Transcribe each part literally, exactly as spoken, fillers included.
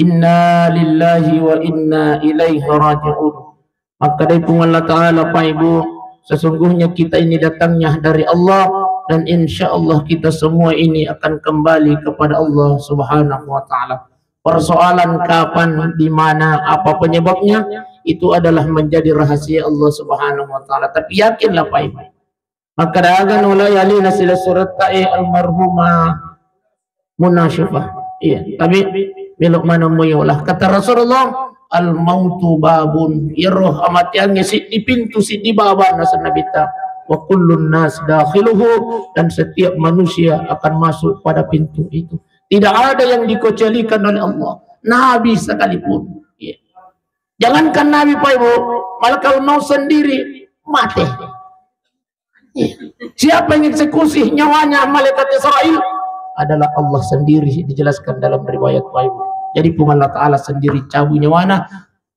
Inna lillahi wa inna ilaihi raji'un. Makkedai Puang Allah Ta'ala, Pak Ibu, sesungguhnya kita ini datangnya dari Allah dan insya Allah kita semua ini akan kembali kepada Allah Subhanahu wa Ta'ala. Persoalan kapan, di mana, apa penyebabnya, itu adalah menjadi rahasia Allah Subhanahu wa Ta'ala. Tapi yakinlah, Pak Ibu, makkeda aga nulai alena silessuretta e almarhumah Muna Syufa. Iya, tapi melo maneng muyola. Kata Rasulullah, "Al mautu babun." Iyaro amateangnge siddi pintu, siddi baba, naseng Nabitta. "Wa kullun nas dakhiluhu," dan setiap manusia akan masuk pada pintu itu. Tidak ada yang dikecualikan oleh Allah. Nabi sekalipun. Iya. Jangankan Nabi, Pak Ibu, malakal maut sendiri mate. Siapa yang eksekusi nyawanya malaikat Israel? Adalah Allah sendiri, dijelaskan dalam riwayat, Pak Ibu. Jadi Puang Allah Ta'ala sendiri cabut nyawana,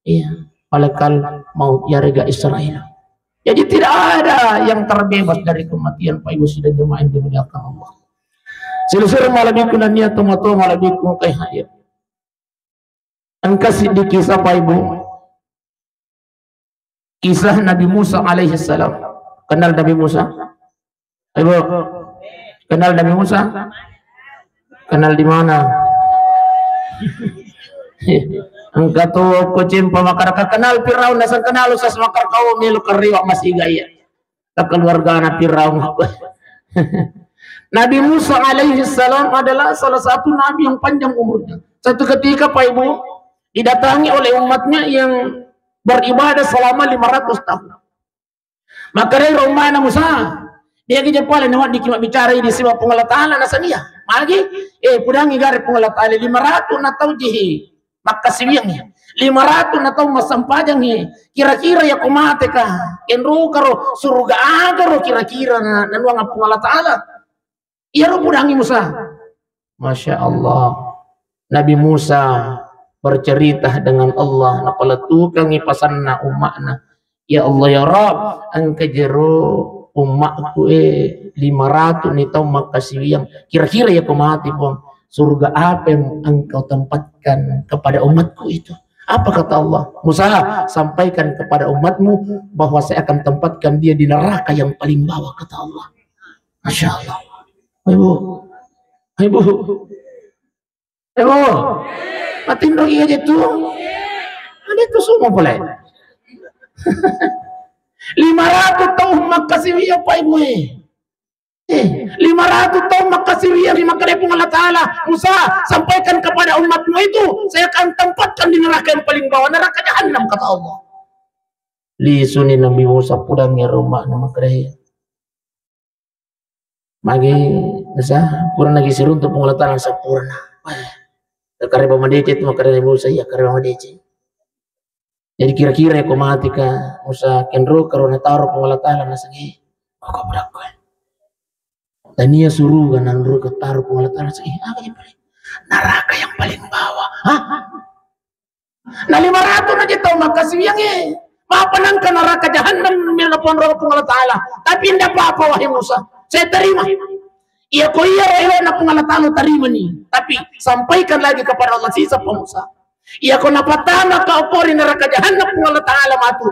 iya, malakal maut yarega Israel. Jadi tidak ada yang terbebas dari kematian, Pak Ibu sidang jemaah yang dimuliakan Allah. Silessureng malebbiku nennia tomatoa malebbiku engkae hadir. Engka siddi kisah, Pak Ibu. Kisah Nabi Musa alaihissalam. Kenal Nabi Musa? Ibu, kenal Nabi Musa? Kenal di mana? Engka tu ko cempa makaraka kenal Firaun, nasang kenal usas makaraka, oh, melo kariwa masiga iya. Keluargana Firaun. Nabi Musa alaihissalam adalah salah satu nabi yang panjang umurnya. Satu ketika, Pak Ibu, didatangi oleh umatnya yang beribadah selama lima ratus tahun. Makkedai ro ummana Musa, dia ki jepale nawaddiki mabbicara di siwa Puang Allah Ta'ala, nasania. Magi, eh, pudangi gare Puang Allah Ta'ala, lima ratus na tau jihi makkasiwiangngi. Lima ratus na tau massampajangngi. Kira-kira yako mateka, kenroka ro, suruga aga ro kira-kira na, nanuang Puang Allah Ta'ala. Iyaro pudangi Musa. Masya Allah. Nabi Musa bercerita dengan Allah, napalettukangngi pasanna umma'na. Ya Allah, ya Rabb, engka jero umma'ku, eh, lima ratus ni tau makkasiwiang. Kira-kira yako mati, Puang, surga apa yang Engkau tempatkan kepada umatku itu? Apa kata Allah? Musa, sampaikan kepada umatmu bahwa saya akan tempatkan dia di neraka yang paling bawah, kata Allah. Masya Allah. Ibu. Ibu. Ibu. Matinro iya je tu. Ada tu semua boleh. Lima ratus tahun makkasiwiang, Pak Ibu, eh. Eh, lima ratus tahun makkasiwiang, ri makkeda Puang Allah Ta'ala, Musa, sampaikan kepada umatmu itu, saya akan tempatkan di neraka yang paling bawah, neraka Jahannam, kata Allah. Lisuni Nabi Musa pudangi ro umma'na, makkeda, magi, Musa, pura nagi siruntu Puang Allah Ta'ala sampurna. Wah, kareba madeceng tu, makkeda Nabi Musa, iya, kareba madeceng. Jadi kira-kira ko mati ka Musa, kenroka ro nataro Puang Allah Ta'ala, naseng, eh, koko budakko, eh. Tania suruga nanroka taro Puang Allah Ta'ala, naseng, eh, aga yang paling, neraka yang paling bawah. Hah? Na lima ratus na je tau makkasiwiang, eh. Apa nangka neraka Jahannam, melo ponro Puang Allah Ta'ala. Tapi ndak apa-apa, wahai Musa. Saya terima. Iya ko iya ro elona Puang Allah Ta'ala, tarimani. Tapi sampaikan lagi kepada Allah, sisappa Musa. Iya ko napattama ka okko ri neraka Jahannam Puang Allah Ta'ala matu,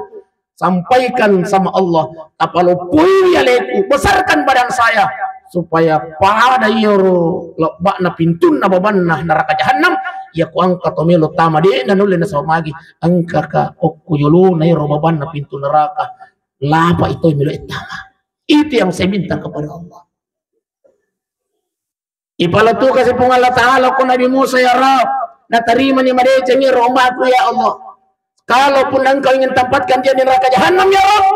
sampaikan sama Allah, tapaloppoiwi aleku, besarkan badan saya supaya pada iyaro lebba'na pintunna babanna neraka Jahannam. Iya ko engka to melo tama, de' na nulle nasaba magi, engka ka okko yolona iyaro babanna pintu neraka, lapa ito melo ettama. Itu yang saya minta kepada Allah. Ipalettukasi Puang Allah Ta'ala ko Nabi Musa, ya Rabb, natarimani madeceng ro umma'ku, ya Allah. Kalaupun Engkau ingin tempatkan dia di neraka Jahannam, ya Rabb,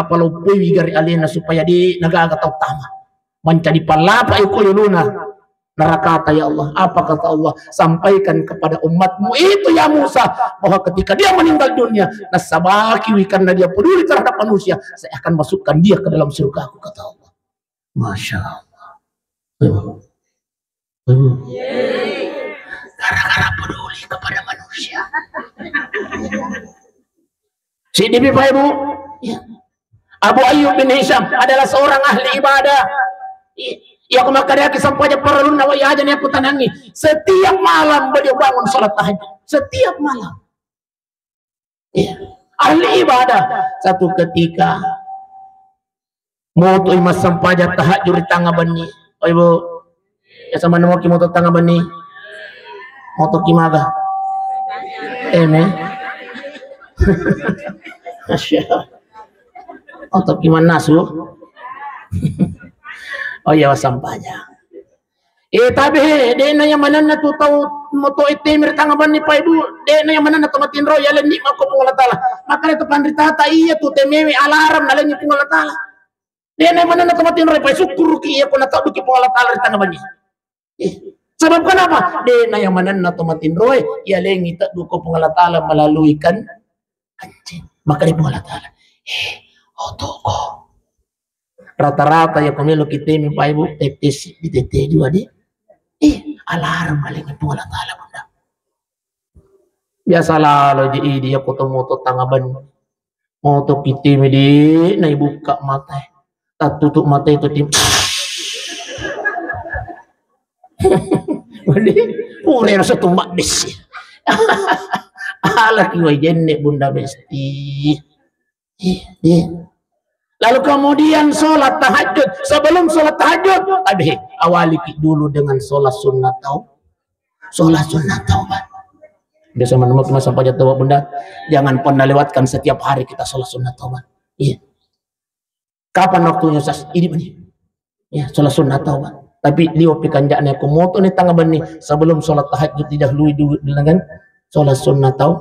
tapaloppoiwi gare alena supaya de' nagaga tau tama. Mancaji pallapa iko yolona nerakata, ya Allah. Apa kata Allah? Sampaikan kepada umatmu itu, ya Musa, bahwa ketika dia meninggal dunia, nasabakiwi karena dia peduli terhadap manusia, saya akan masukkan dia ke dalam surgaku, kata Allah. Masya Allah. Ibu. Ibu. Gara-gara peduli kepada manusia. Siddi, Pak Ibu. Ya. Abu Ayyub bin Hisham adalah seorang ahli ibadah. I-, Iya, ko makkedaki sempajang parellunna wai aja ni aku tanangi. Setiap malam beliau bangun salat tahajud. Setiap malam. Iya. Ahli ibadah. Satu ketika moto i massempajang tahajud ri tangnga benni. Oh, Ibu. Ya sama nemu ki moto tangnga benni. Moto ki maga. Eme. Masya Allah. Moto ki mannasu. Oh iya, massempajang. Eh, tabe he, de'na iya manenna tu tau moto e temi ri tangnga benni, Pak Ibu, de'na iya manenna to matinro, iya lenni makko Puang Allah Taala. Makanya tu panritata iya tu temewe alarm nalenni Puang Allah Taala. De'na iya manenna to matinro, Pak, sukkuruki iya ko natedduki Puang Allah Taala ri tangnga benni. Eh, sebab kenapa? De'na iya manenna to matinro, iya lengi teddu ko Puang Allah Taala melalui kan kancing. Maka di Puang Allah Taala. Eh, otoko. Rata-rata ya ko melo ki temi, Pak Ibu, tetes di tete juga di. Eh, alarm paling Puang Allah Taala, Bunda. Biasa lalo ji idi ya ko to moto tangnga benni. Moto ki temi di na ibukka mata. Tattutu mata itu tim. Jadi, pura rasa tumbak besi. Ala ki wai jenne, Bunda Besti. Iya, iya. Lalu kemudian sholat tahajud. Sebelum sholat tahajud, tabe he, awali ki dulu dengan sholat sunnah tau-, sholat sunnah taubat. Biasa menemukan massempajang taubat, Bunda. Jangan pernah lewatkan, setiap hari kita sholat sunnah taubat. Iya. Kapan waktunya, Ustaz? Ini menit. Ya, sholat sunnah taubat. Tapi liwa pikanja'na ko moto ni tangnga benni, sebelum sholat tahajud didahului dulu dengan sholat sunnah tau-,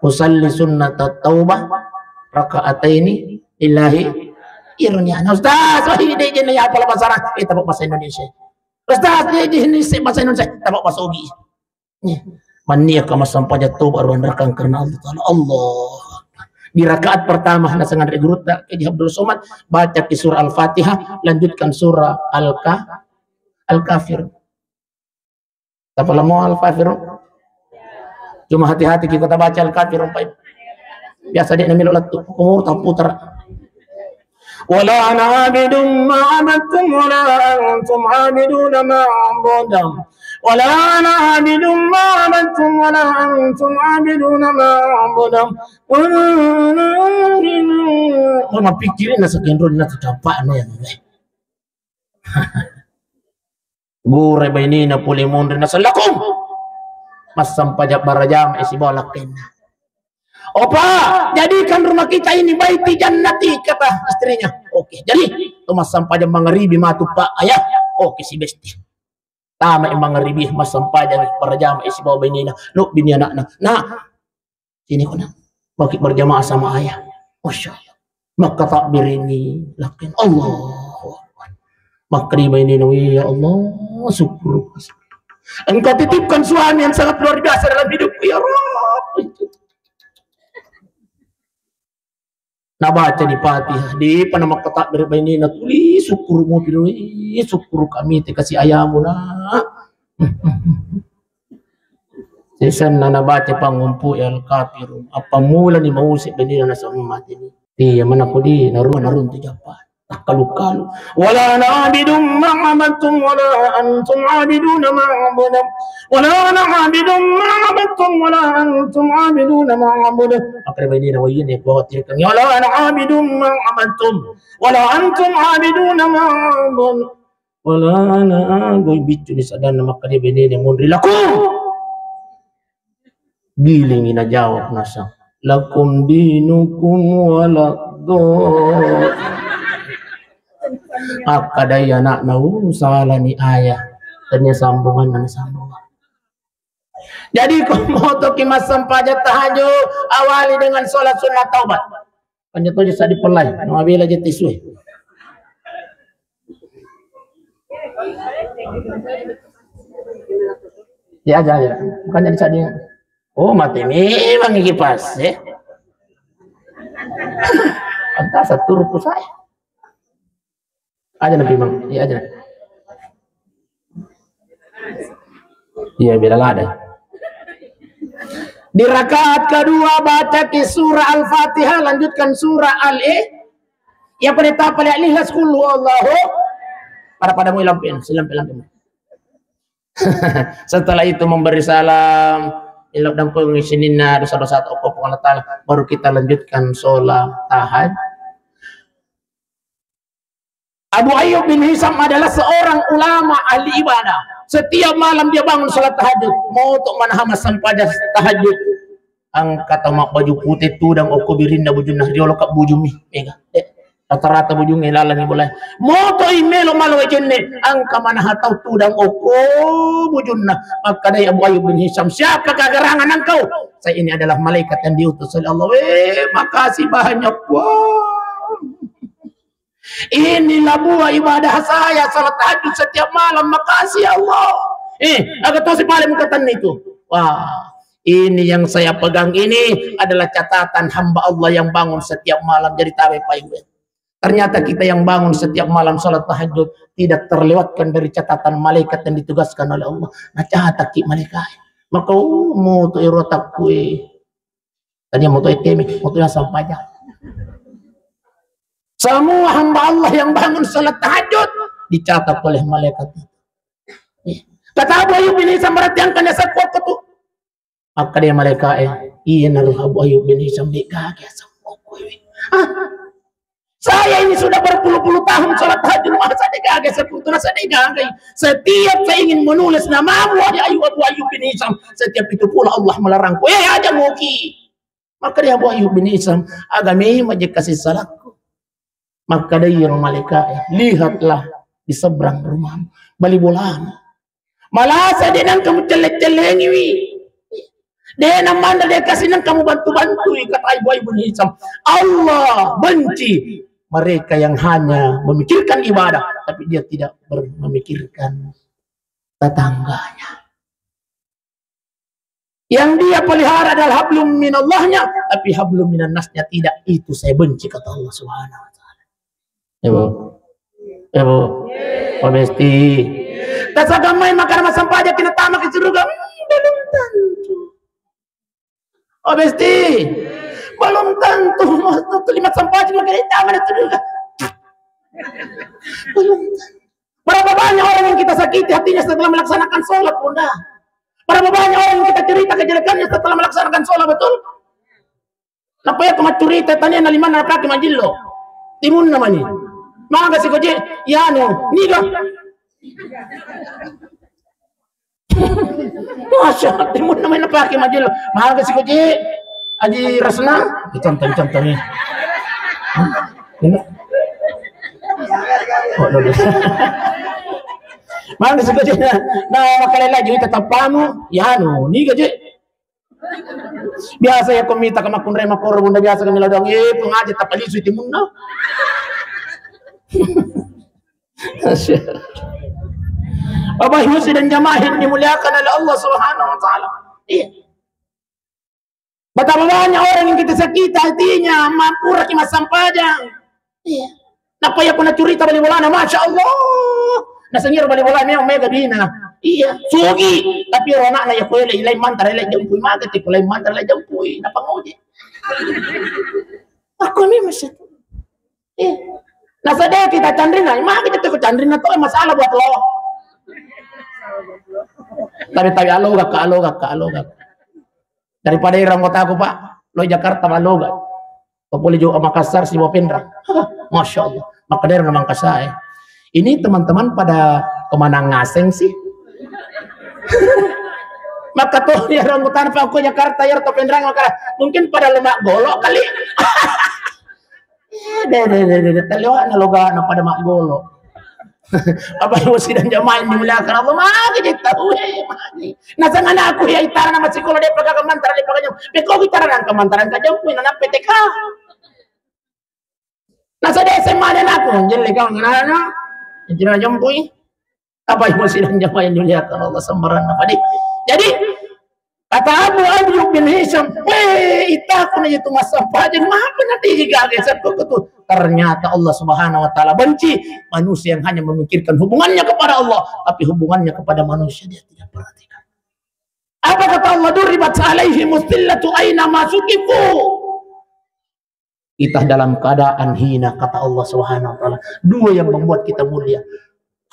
usalli sunnata taubah raka'ataini lillahi irniana. Ustaz, wah, ide jenne ya apa bahasa Arab? Eh, tapi bahasa Indonesia. Ustaz, ide jenne bahasa Indonesia, tapi bahasa Ugi. Nih, mannia ka massempajang taubat ruang rakang karena Allah Taala. Allah. Di rakaat pertama, nasengan ri gurutta, Kiai Abdul Somad, baca ki surah Al-Fatihah, lanjutkan surah Al-Ka-, Al-Kafir. Tapalamo Al-Kafir. Cuma hati-hati kita baca Al-Kafir, Pak. Biasa dia namilo lettu, umur tak putar. Wala ana abidum ma abadtum wala antum abiduna ma a'bud. Wala ana abidum ma abadtum wala antum abiduna ma a'bud. Mau mapikirin nasa kendro na tu capak na ya. Gure bainena pole monri naseng, "Lakum!" Massempajang barajama'i sibawa lakkainna. "Opa, jadikan rumah kita ini baiti jannati," kata istrinya. "Oke, jadi." To massempajang mangaribi matu, Pak, Ayah. "Oke, si Besti." Tama'i mangaribi, massempajang barajama'i sibawa bainena. Lobbini anakna. "Nak, sini ko, Nak. Maki berjamaah sama Ayah." Masya Allah. Maka takbir ini, lakkain, Allahu Akbar. Maka di bainena, "Ya Allah, syukur. Engkau titipkan suami yang sangat luar biasa dalam hidupku, ya Rabb." Nabaca di Fatihah, di pana maka takbir bainena, tuli syukur mo piro, "Ih, syukur kami te kasih ayamu, Nak." Sisenna nabaca pangumpu Al-Kafirun. Apa mulani mausi benina naseng mati ni. Iya, mana kodi narun, narun tu japa. Takkalu-kalu. Wala ana abidum ma abattum wala antum abiduna ma a'bud. Wala ana abidum ma abattum wala antum abiduna ma a'bud. Apa benina wayine kuatir kan. Wala ana abidum ma abattum wala antum abiduna ma a'bud. Wala ana, ah, goi biccu ni sadanna makkeda benene monri, "Lakum." Gilingi najawab naseng, "Lakum dinukum waladdallin." Akkadai anakna, "Uh, salani ayah." Tania sambungan, mana sambungan. Jadi, ko motoki massempajang tahajud, awali dengan sholat sunnah taubat. Kan jatuh aja sadi pelai, mabela je tisue. Ya aja, ya. Bukan jadi sadi. Oh, mati memang iki pas, ya. Entah satu ruku saya. Aja Nabi Imam, iya aja. Iya, bela lada. Di rakaat kedua baca ki surah Al-Fatihah, lanjutkan surah Al-I. Ya, pada tahap paling Al-Ikhlas, Qul huwallahu. Pada-pada mu ilampe, silampe-lampe mu. Setelah itu memberi salam, ilok dangkung sininna dosa-dosa toko Puang Allah Ta'ala, baru kita lanjutkan sholat tahajud. Abu Ayyub bin Hisam adalah seorang ulama ahli ibadah. Setiap malam dia bangun sholat tahajud. Moto manahama sampaja tahajud. Engka tau mabbaju pute tudang okko birinna bujunna riolo ka bujumi. Mega. Eh, rata-rata bujungnge lalangi bola. Moto i melo malo wajenne. Engka manaha tau tudang okko bujunna. Makkadai Abu Ayyub bin Hisam, "Siapa kegerangan engkau?" "Saya ini adalah malaikat yang diutus oleh Allah." "Eh, makasih banyak, Puang." Inilah buah ibadah saya, salat tahajud setiap malam. Makasih ya Allah. Eh, aga tosi paling mengatakan itu. Wah, ini yang saya pegang ini adalah catatan hamba Allah yang bangun setiap malam. Jadi tabe payung. Ternyata kita yang bangun setiap malam salat tahajud tidak terlewatkan dari catatan malaikat yang ditugaskan oleh Allah. Nah, catat ki malaikat. Maka, oh, mau tu erotakku eh. Tadi mau tu E T M, mau tu yang sampajang. Semua hamba Allah yang bangun salat tahajud dicatat oleh malaikat itu. Iya. Kata Abu Ayyub bin Hisam, "Berarti engka na sakkokko tu?" Maka dia malaikat eh, "Iya naruh Abu Ayyub bin Hisam di kaki sakkokko ini." Ah, saya ini sudah berpuluh-puluh tahun salat tahajud, masa dia kaki sakkokko tu, masa dia kaki. Setiap saya ingin menulis namamu, wahai Ayyub, Abu Ayyub bin Hisam, setiap itu pula Allah melarangku. Eh, aja moki. Maka dia Abu Ayyub bin Hisam, "Agami maje kasih salahku." Maka dia malaikat, "Lihatlah di seberang rumahmu, bali bolamu. Malasa dia nang kamu celeng-celengiwi. Dia nang mandal dia kasih nang kamu bantu-bantui," kata Abu Ayyub bin Hisam. Allah benci mereka yang hanya memikirkan ibadah, tapi dia tidak ber- memikirkan tetangganya. Yang dia pelihara adalah hablum minallahnya, tapi hablum minannasnya tidak. Itu saya benci, kata Allah Subhanahu wa Ta'ala. Ibu, ibu, Pak Besti. Tasagamai makana masampaja kina tama ke surga. Hmm, belum tentu. Pak Besti, belum tentu. Mau lima sampaja makana tama ke surga. Belum tentu. Berapa banyak orang yang kita sakiti hatinya setelah melaksanakan sholat, Bunda? Berapa banyak orang yang kita cerita kejelekannya setelah melaksanakan sholat, betul? Nappa iya ko maccurita tania na limanna napake majillo. Timunna mani. Maga siko je, yanu, niga. Masya Allah, timunna mani napake majillo. Maga siko je, Aji Rasna, contoh, contoh ni. Ini. Oh, dulu. Maga siko je, na, na, makalai lagi, tetap pamu, yanu, niga je. Biasa iya ko mita ka makkunrai makkoro, Bunda, biasa kami ladang, eh, pengaji tapalisui timunna. Bapak Ibu sidang jamaah yang dimuliakan oleh Allah Subhanahu wa Ta'ala. Iya. Betapa banyak orang yang kita sakiti hatinya, mampuraki massampajang. Iya. Nappa iya ko naccurita bali bolana, Masya Allah. Nasengiro bali bola memang mega bina. Iya, sugi. Tapi ro anakna iya ko ele, lain mantara, lain jempui, maga tiko lain mantara, lain jempui. Nappa ngoje. Aku memang sih. Iya. Nasade kita canrina, maga tiko canrina to masalah buat lo. Tapi, tapi alo gakka, alo gakka, alo gakka. Daripada iro anggotaku, Pak, lo Jakarta maloga. Ko pole jo Makassar sibawa Penrang. Masya Allah. Makkedaro na Mangkasa e. Ini teman-teman pada kemana ngaseng sih? Maka tuh ya anggota Pak ko Jakarta ya atau Penrang maka mungkin pada lemak golok kali. Eh, deh, deh, deh, deh, deh. Teliwakna logana pada maggolo. Bapak Ibu sidang jamaah yang dimuliakan Allah, magi kita, weh, magi. Nasang anakku ya itana masih kalau dia pegang mantra, dia pegang jam. Beko kita orang ke mantra, ke jam, weh, anak P T K. Nasa dia S M A dan aku, jadi kau ngerana, jadi jam, weh. Apa yang masih dan jamaah yang dimuliakan Allah sembarang apa di. Jadi kata Abu Ayyub bin Hisam, weh, ita aku na itu masa pajen, maaf nanti gagal satu ketu. Ternyata Allah Subhanahu wa Ta'ala benci manusia yang hanya memikirkan hubungannya kepada Allah, tapi hubungannya kepada manusia dia tidak perhatikan. Apa kata Allah? Duribat alaihi mustillatu aina masukifu. Kita dalam keadaan hina, kata Allah Subhanahu wa Ta'ala. Dua yang membuat kita mulia.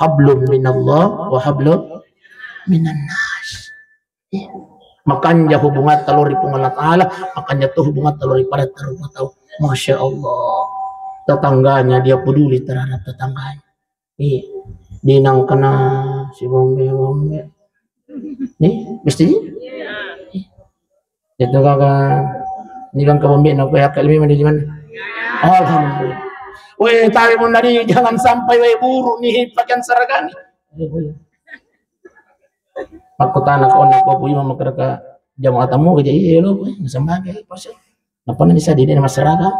Hablum minallah wa hablum minannas. Iya. Makanja hubungatta lao ri Puang Allah Ta'ala, makanja to hubungatta lao ri pada terutama tau. Masya Allah. Tetangganya, dia peduli terhadap tetangganya. Iya. Dinang kena si bombe-bombe. Nih, mesti? Itu kaka, ini kan kebombe, nak kue akal lima di mana? Alhamdulillah. Weh, tapi mun tadi jangan sampai weh buruk nih pakaian seragam. Makkutana ko onna ko pui mama kereka jamaah tamu ke jadi lo, eh, sama ke pas. Napa nanti saya di masyarakat?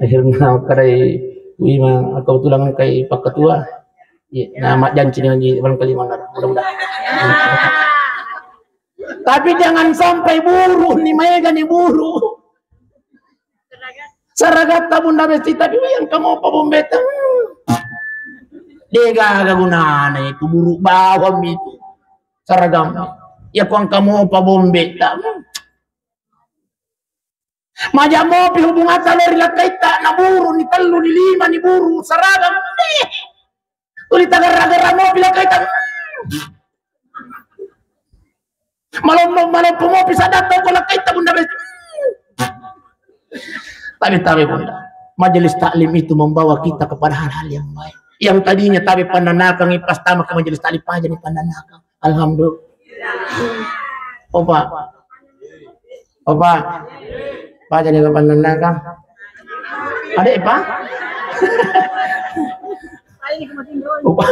Akhirnya kadai pui ma kebetulan kai pak ketua. Iya, nah mak janji dengan di bulan kelima, mudah-mudahan. Tapi jangan sampai buruk nih, mega nih buruk. Seragatta Bunda Besti, tapi yang kamu apa bombeta? Degaga gunana itu, buruk bawang itu. Seragam. Ya kuang kamu apa bombeta? Maja mopi hubungatta lao ri lakkaitta, na buru ni tellu ni lima ni buru seragam. Deh. Tuli tagarra-garra mopi lakkaitta. Malompo, malompo mopi sadda toko lakkaitta Bunda Besti. Tapi, tapi Bunda, majelis taklim itu membawa kita kepada hal-hal yang baik. Yang tadinya tapi pandanakang, pas tama ke majelis taklim aja nih pandanakang. Alhamdulillah. Opa. Opa. Paja ni kapan nanda ka? Ada, Pak? Opa.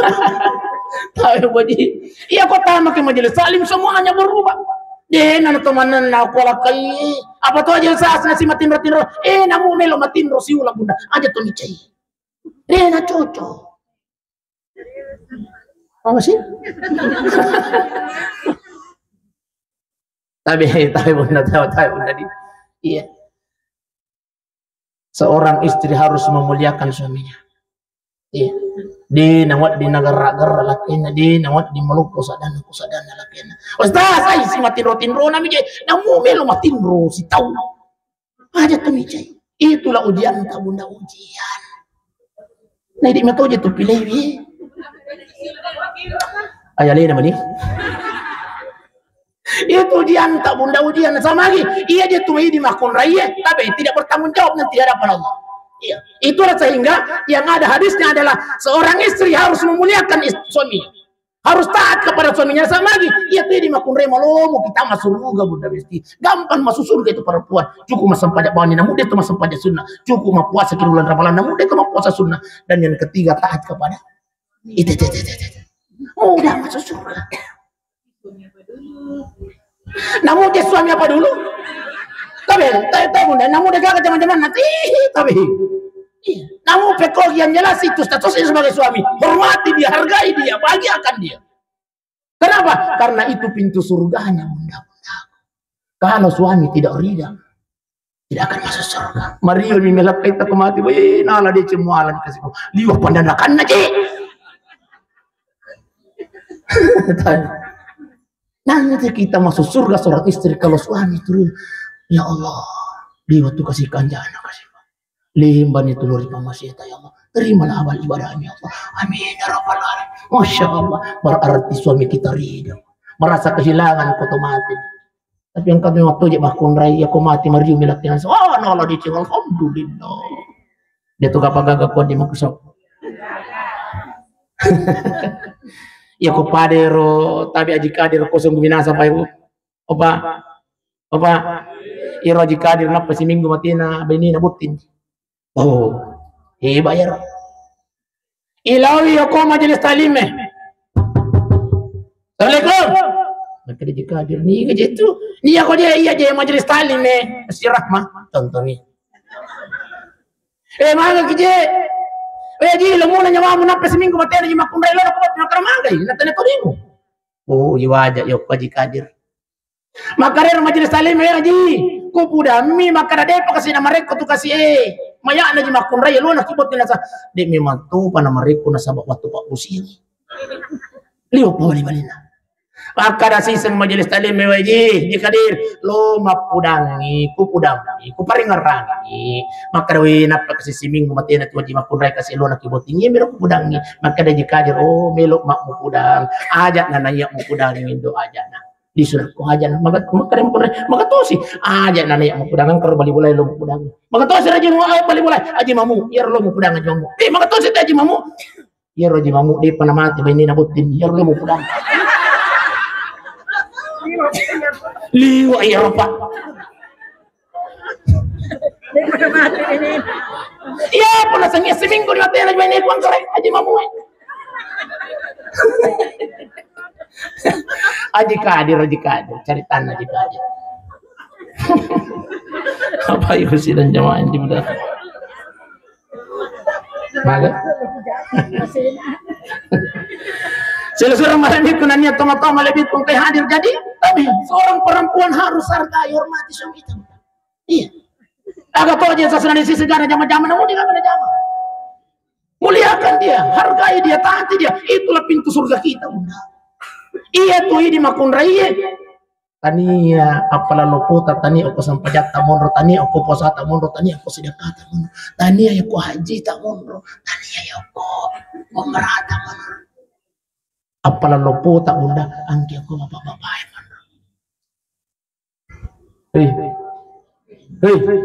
Tahu, Pak Ji. Iya, kota makin majelis taklim semuanya berubah. Deh, nana teman nana aku lakai. Apa tuh aja sas nasi matinro-tinro. Eh, namu melo matinro siula Bunda. Aja tuh nicai. Deh, na cocok. Apa sih? Tapi, tapi Bunda, tahu, tahu Bunda di. Iya. Seorang istri harus memuliakan suaminya. Iya. Di nawat di negara-negara lakinna, di nawat di malukku sadana ku sadana lakinna. Ustaz, ai si matinro-tinro nami je, namu melo matinro si tau. Aja tu micai. Itulah ujian tak Bunda, ujian. Nah, di matoje tu pilih wi. Ayah lena mani. Itu ujian tak Bunda, ujian sama lagi. Iya je tu di makun raya, tapi tidak bertanggung jawab nanti di hadapan Allah. Iya. Itulah sehingga yang ada hadisnya adalah seorang istri harus memuliakan ist- suaminya. Harus taat kepada suaminya sama lagi. Iya tu di makun raya malomo kita masuk surga Bunda Besti. Gampang masuk surga itu perempuan. Cukup massempajang bawang ni namu de tu massempajang sunnah. Cukup mappuasa ki bulan Ramadan namu de tu mappuasa sunnah. Dan yang ketiga taat kepada itu, itu, itu, itu, itu. Mudah masuk surga. Namu je suami apa dulu? Tapi, tapi, tapi, Bunda, namu de gaga zaman-zaman nanti, tapi. Iya. Namu peko yang jelas itu statusnya sebagai suami. Hormati dia, hargai dia, bahagiakan dia. Kenapa? Karena itu pintu surganya, Bunda, Bunda. Kalau suami tidak ridha, tidak akan masuk surga. Mario mi melak kita kemati, weh, nala dia cemualan kasih liwah pandanakan aja. Nanti kita masuk surga seorang istri kalau suami itu, ya Allah, liwah tu kasih kanjana kasih. Limbani tuluri pamasieta, ya Allah. Terimalah amal ibadahnya, ya Allah. Amin, ya rabbal alamin. Masya Allah. Berarti suami kita ridho. Merasa kehilangan ko to mati. Tapi yang kami waktu je makunrai, ya ko mati mariu milak dengan, oh, no, Allah dicing, alhamdulillah. Dia tu kapan gagal kuat di makusau. Ya ko padero, tapi aji kadero kosong binasa, Pak Ibu. Opa, opa, iro Haji Kadir nappa siminggu matena benina botting. Oh, hebat ya. Ilawi yako majelis taklim e. Assalamualaikum. Maka Haji Kadir, ni ke je tu. Ni aku je, iya je majelis taklim e. Si Rahma, tonton ni. Eh, mangga ki je. Eh, ji, lo muna nyawamu nappa siminggu matena ji makkunrai lo ko botting, makara mangga i, natanya torimu. Oh, iwaja yo Haji Kadir. Makkarero majelis taklim, eh, Haji, ku pudammi makkada depa kasi na marekko tu kasi, eh, mayana ji makkunrai lo na kibot nasa. Dek memang tu pana marekko nasaba wattu pabbosingi. Liwa poli balina. Makkeda siseng majelis taklim mewaji, Ji Kadir, lo mappudangi, ku pudangi, ku paringerangi. Makkeda, "Wé, nappa kasi siminggu matena tu Haji Makkunrai kasi lo naki botting, iya miro ku pudangi." Makkeda Ji Kadir, "Oh, melo mak mupudang. Aja na naiya mupudang indo aja na." Di sudah ko aja na, maga-, makkeda Makkunrai, "Maga tosi, aja na naiya mupudang, engka ro bali bolai lo mupudang." "Maga tosi Haji Mamu, eh, bali bolai, Haji Mamu, iya ro lo mupudang Haji Mamu." "Eh, maga tosi Haji Mamu." Iyaro Haji Mamu, de'pa namate bainena botting, iyaro lo mupudang. Liwa' iyaro, Pak. Iya, pernah sengi seminggu di matena bainena, kuang kare Haji Mamu, eh. Haji Kadir, Haji Kadir, cari tanah Haji Kadir. Apa itu sih dan jamaah yang dimudah? Maga? Silessureng malebbiku nennia tonga-tonga malebbiku engkai hadir. Jadi, tapi seorang perempuan harus hargai, hormati suami kita. Iya. Aga to aja sasana di sisi gana jama-jama, namun dia gana jama. Muliakan dia, hargai dia, taati dia. Itulah pintu surga kita, Bunda. Iya tu idi Makkunrai. Tania appalang loppota, tania okko sampajatta monro, tania okko puasata monro, tania okko sedekahta monro, tania okko hajjita monro, tania okko umrahta monro. Appalang loppota, Bunda, engka okko bapak-bapak e monro. Hei. Hei.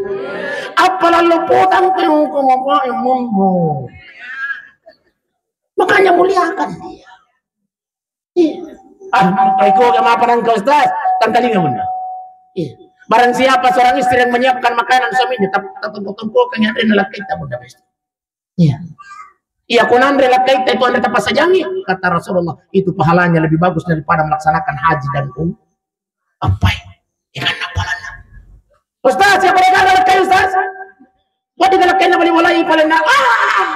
Appalang loppota engka okko bapak e monro. Makanya muliakan dia. Iya. Ah, iko gak apa nangka Ustaz? Tangkalinga, Bunda. Iya. Barang siapa seorang istri yang menyiapkan makanan suaminya, tap-, tatongko-tongkokan yang ada lakkaita, Bunda, besti. Iya. Iya, ko nanre lakkaita itu anre tapassajangi, kata Rasulullah, itu pahalanya lebih bagus daripada melaksanakan haji dan um-, Appai? Ikan appalanna. Ustaz, siapa dia gagal lakkai, Ustaz? Buat dia lakkai na bali bolai paling na. Ah!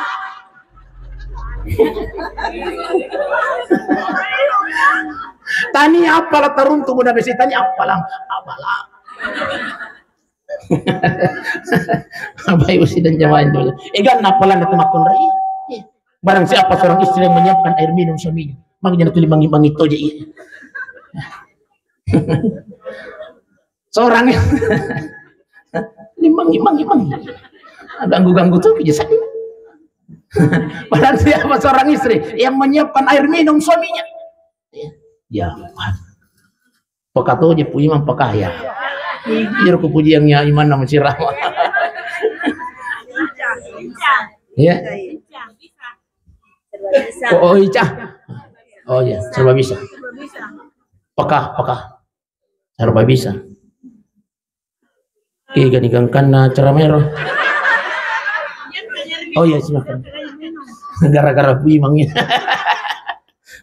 Tania appala taruntu, Bunda, besi tania appala. Appala. Apa ibu sidang jamaah dulu? Ikan appalanna tu Makkunrai. Iya. Barang siapa seorang istri yang menyiapkan air minum suaminya, makanya tu limangi-mangi toje iya. Seorang yang limang, limang, limang. Ganggu-ganggu tu kerja saya. Padahal siapa seorang istri yang menyiapkan air minum suaminya? Ya, ya. Pekatoje pu imang pekaya. Iro ku pujiang ya imanna masirama. Ya. Oh, oh, Ica. Oh ya, serba bisa. Peka, peka. Serba bisa. Kega ni gangkanna ceramah ero. Oh iya, silakan. Gara-gara kuimang ya.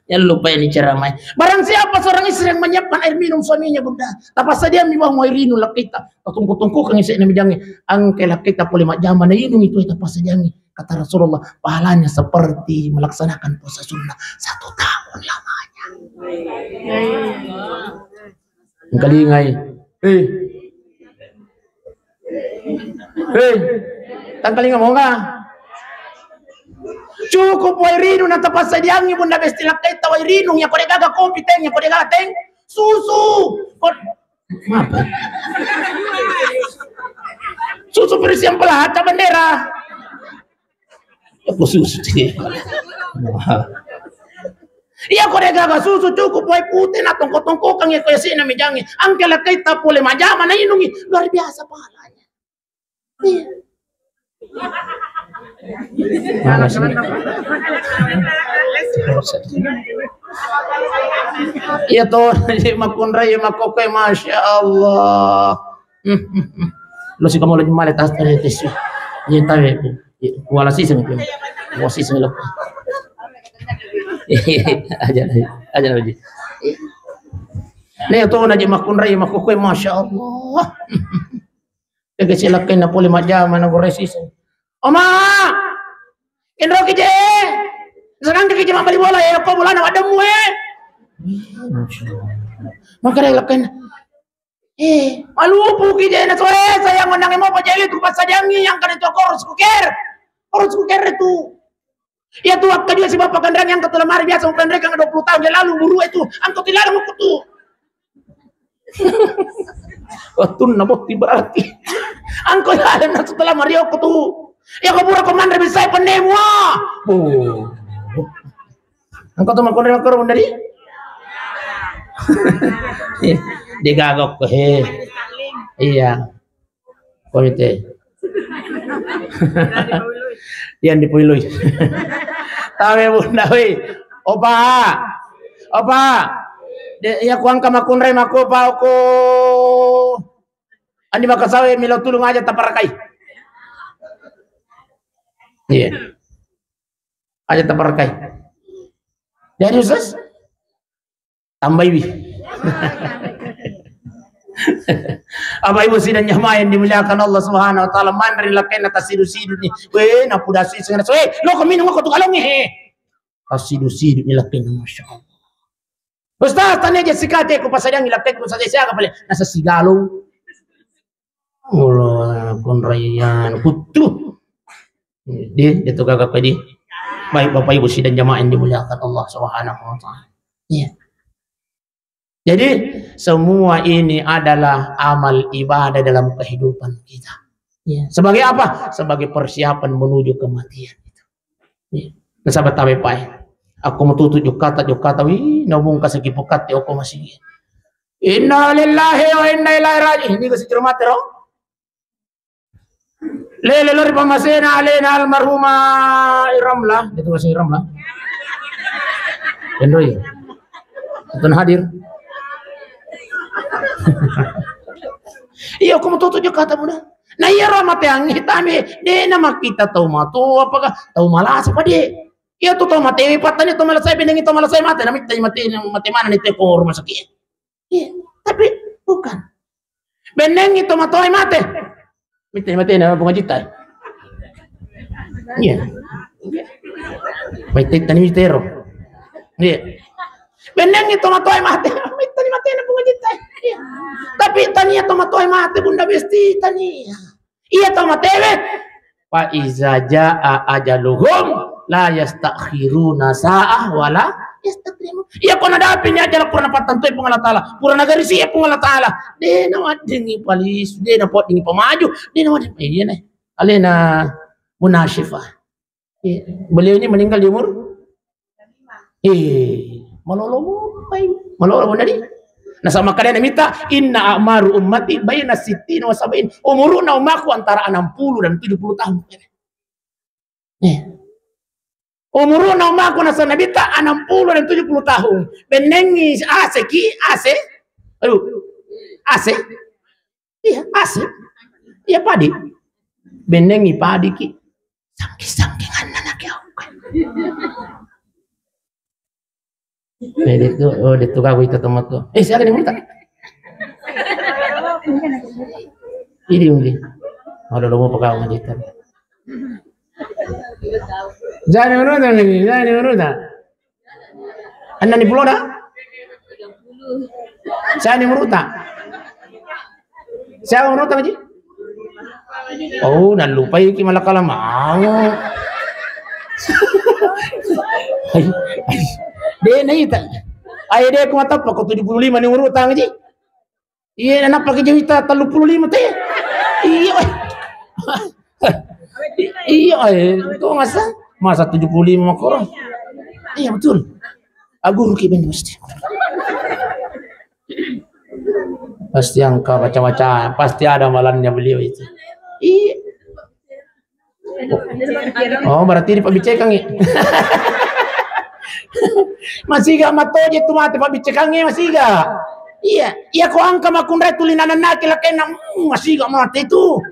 Ya lupa ini ceramah. Barang siapa seorang istri yang menyiapkan air minum suaminya, Bunda, tapassadiami bawang wairinu lakkaita. Tatungku-tungkukangi se'na mijangnge. Angke lakkaita pole majjama nainung itu tapassadiami. Kata Rasulullah, pahalanya seperti melaksanakan puasa sunnah satu tahun lamanya. Engkalingai. Eh. Eh. Tangkalinga monga. Cukup wairinu na tapassadiangi, Bunda, besti lakkaita wairinu, ya kode gaga kopi teng, ya kode gaga teng susu. Kod-, maaf. Susu perisian pelata bendera. Aku susu. Iya, ko de gaga susu cukup wae pute na tongko-tongkokang ya ko yasina mijangi. Angke lakkaita pole majama na inungi. Luar biasa pahalanya. Iya. Mana sih? Iya toh, makkunrai, makkokkoe, masya Allah. Lo si kamu lagi male tas tadi tes. Iya tahu ya. Wala siseng itu. Wala siseng lo. Aja aja lagi. Nih tuh naji makkunrai makkokkoe, masya Allah. Tege silakkainna pole majjama na gore siseng. Oma! Inroki je! Senang ki je mabbali bola ya, apa bolana waddemmu eh? Makare lakkainna. Eh, malupu ki je na soe sayang, onnang mo pajali tu passadiangi yang kada to korus kuker. Korus kuker itu. Iya tu, wakka juga si bapak kanrang yang ketulah mari biasa mengkanrekang dua puluh tahun yang lalu buru itu. Angkau tilarang aku tu. Wattunna botti berarti. Angkau ya, setelah mari aku tu. Ya, kau pura kau manre bisa pendemu, ah. Oh. Engka to makkunrai makkoro dari? Degaga ko he. Iya. Komite. Yang dipoiloi. Tawe bunda we. Opa. Opa. De, iya kuangka makkunrai makko pa ko. Andi makasawe milo tulung aja taparakai. Iya. Aja tabarkai. Jadi, Ustaz, tambaiwi. Apa Ibu sidang jamaah yang dimuliakan Allah Subhanahu wa Ta'ala, manre lakkainna tasidu-sidu ni. Weh, napudasi sengaja. Weh, lo kau minum aku tu galung, he. Tasidu-sidu ni lakkainna, Masya Allah. Ustaz, tania aja sikate ko pasadiangi lakkaikku saja siaga pale. Nasa sigalung. Mula konraian kuttu. Di, itu kagak di. Baik Bapak Ibu sidang jamaah yang dimuliakan Allah Subhanahu wa Ta'ala. Iya. Jadi, semua ini adalah amal ibadah dalam kehidupan kita. Iya. Sebagai apa? Sebagai persiapan menuju kematian. Iya. Nasaba tabe pae. Aku mututu jukkata, jukkata, wi, naumung kasaki pukatte oko masigi. Inna lillahi wa inna ilaihi raji'un. Ini kasih cermat ro. Lele lori pamasena alena almarhumah Iramlah. Itu masih Iramlah. Endoi. Itu hadir. Iya, aku mututu jukkata bunda. Nah, iya ro mate angi tame, de na makkita tau matoa apakah tau malasa pade. Iya tu tau mate pattani tau malasa, benengi tau malasa mate, na mitta mate, mate mana ni te ko rumah sakit. Iya, tapi bukan. Benengi tau matoa mate. Mitta mate na bunga jita. Iya. Mate tani mitero. Iya. Benengi tau matoa mate, mitta mate na bunga jita. Iya. Tapi tania tau matoa mate bunda besti tania. Iya tau matewe. Fa iza jaa ajaluhum la yastakhiruna sa'ah wa la yastaqdimun. Iya ko nadapi ni ajal pura napattantoi Puang Allah Taala, pura nagarisi Puang Allah Taala. De na waddingi palisu, de na poddingi pamaju, de na waddingi. Iya ne. Alena Munasifah. Iya. Beliau ini meninggal di umur? Eh, malolo mupai. Malolo mupai. Nasaba makkeda Nabitta, "Inna a'maru ummati baina sittina wa sab'in." Umuruna ummaku antara enam puluh dan tujuh puluh tahun. Eh. Umuruna ummaku nasaba Nabitta enam puluh dan tujuh puluh tahun. Benengi aseki, ase. Aduh. Ase. Iya, ase. Iya, padi. Benengi padi ki. Sangking-sangking anna nake aku. Eh, detto, oh, detto kaku itu temanku. Eh, siapa nih minta? Ini mungkin. Ada lomo pekau ngajitan. Jangan menurut lagi, jangan menurut. Enneng ni pulona? Siapa ni umuru'ta? Siapa umuru'ta, Maji? Oh, nallupai ki malakala mau. Ai, ai. De' naita. Ai, de' ku matappa ko tujuh puluh lima ni umuru'ta, Maji. Iya, nappa ki jawita tellu puluh lima te. Iya, eh. Iya, eh. Itu masa, masa tujuh puluh lima makoro. Iya, betul. Aguru ki ben pasti. Pasti engka baca-baca, pasti ada amalannya beliau itu. Iya. Oh, berarti dipabbicekangngi. Masiga matoje tu mate pabbicekangngi, masiga. Iya, iya ko engka makkunrai tuli nanennaki lakkainna, mm, masiga mate tu.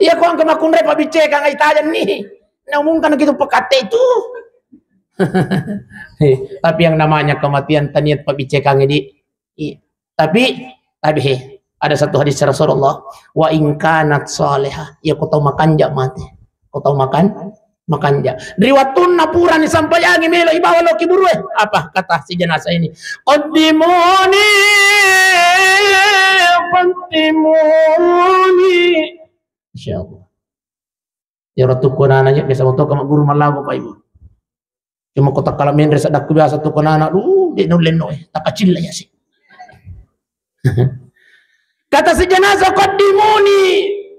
Iya ko engka makkunrai pabbicekangngi tajenni. Naumungkan gitu pekatte itu. Tapi yang namanya kematian taniat pabbicekangngi di. Iya. Tapi, tapi he, ada satu hadis Rasulullah, "Wa in kanat salihah," iya ko tau makanja mate. Ko tau makan, makanja. Ri wattunna purani sampajangi melo ibawa lo kiburue. Apa kata si jenazah ini? "Qaddimuni, qaddimuni." Insyaallah. Iyaro tukku nana nya biasa moto ka magguru mallago, Pak Ibu. Cuma ko takkala menre seddakku biasa tukku nana, duh, de' naulle no, eh, takacilla ya sih. Kata si jenazah, "Qaddimuni,